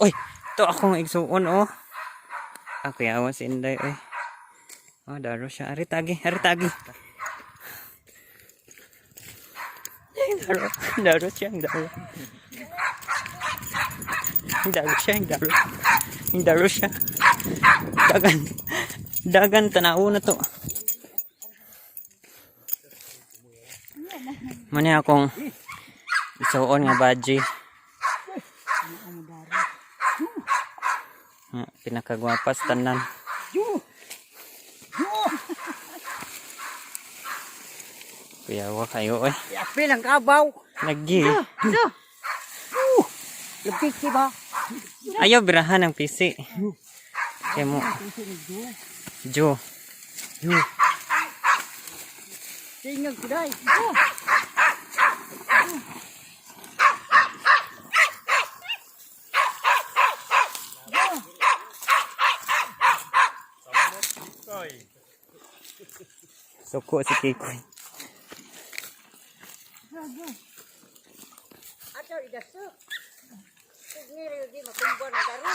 Oy, to akong igsuon oh. Ah, kuyawa si Inday oy. Oh, daro siya. Ari tagi, ari tagi. Ay, daro, daro siya, ang daro. Ang daro siya, ang daro. Ang daro siya. Dagan. Dagan, tanaw na to. Mani akong isuon nga badji. Nga, pinakagwapas tanan. Kuyawa kayo oy. Apil ang kabaw. Lagi. Lagpik si ba? Ayaw birahan ang PC. Kaya mo. Jo. Jo. Tingnan ko dai. Suko si Kikoy. Ato idaso. Signere di makumba na daro.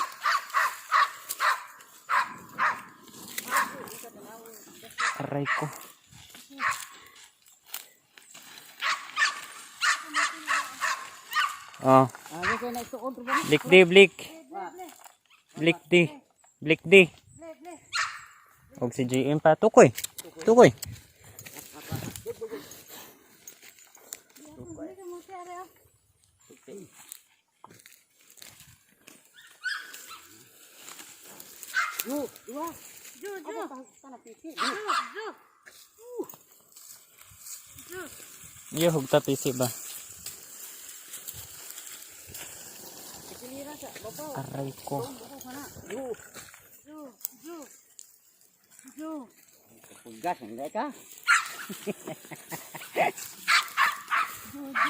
Aray ko. Oh, Ah, kay na isuon ba? blik di, blik. Blik di. Blik di. Og si GM pa. Tukoy. Tukoy. Ju, dua. Ju, ju. Iyo, hugta PC ba? Aray ko. Pugas hindi ka.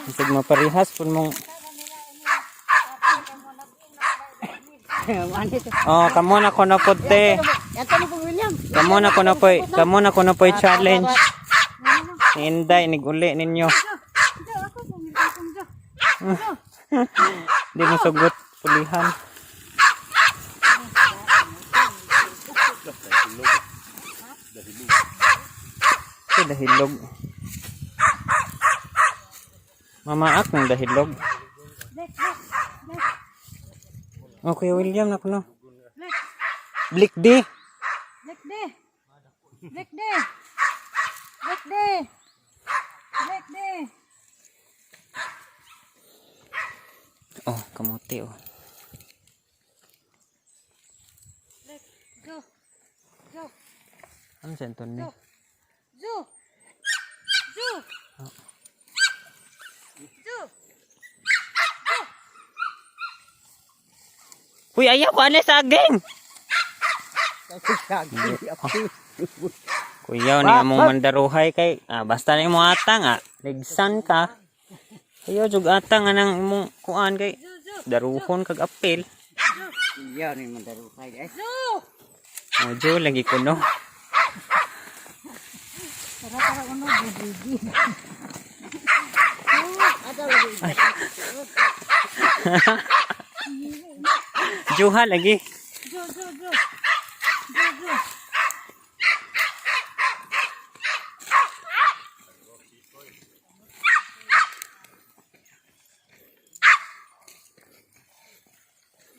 Bisag maparihas pun mong. Oh, kamo na ko na pod te. Yato ni po William. Kamo na ko na poy, kamo na ko na poy challenge. Ni Inday niguli ninyo. Di mo sugot pulihan. Ito dahilog. Mamaak ng dahilog. Oh, Kuya William, naku no. Blik di. Black de. Black de. Black de. Black de. Oh, kamote oh. Black. Zo. Zo. Ano sa enton ni? Zo. Zo. Zo. Uy, ayaw ko ano saging. Kuya, ni among mandaruhay kay ah, basta na imong atang ah, ligsan ka. Ayaw jug atang anang imong kuan kay daruhon kag apel. Iya ni mandarukay eh. Zo. Mojo lagi kuno. Tara tara uno gigi. Juha lagi. Zo zo zo. Zo zo.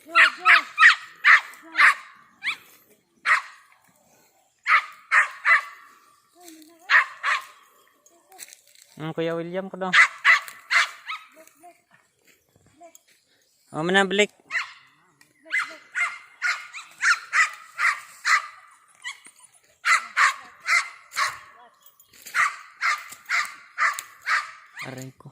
Zo zo. Kuya William ko daw. Oh, mana balik. Aray ko.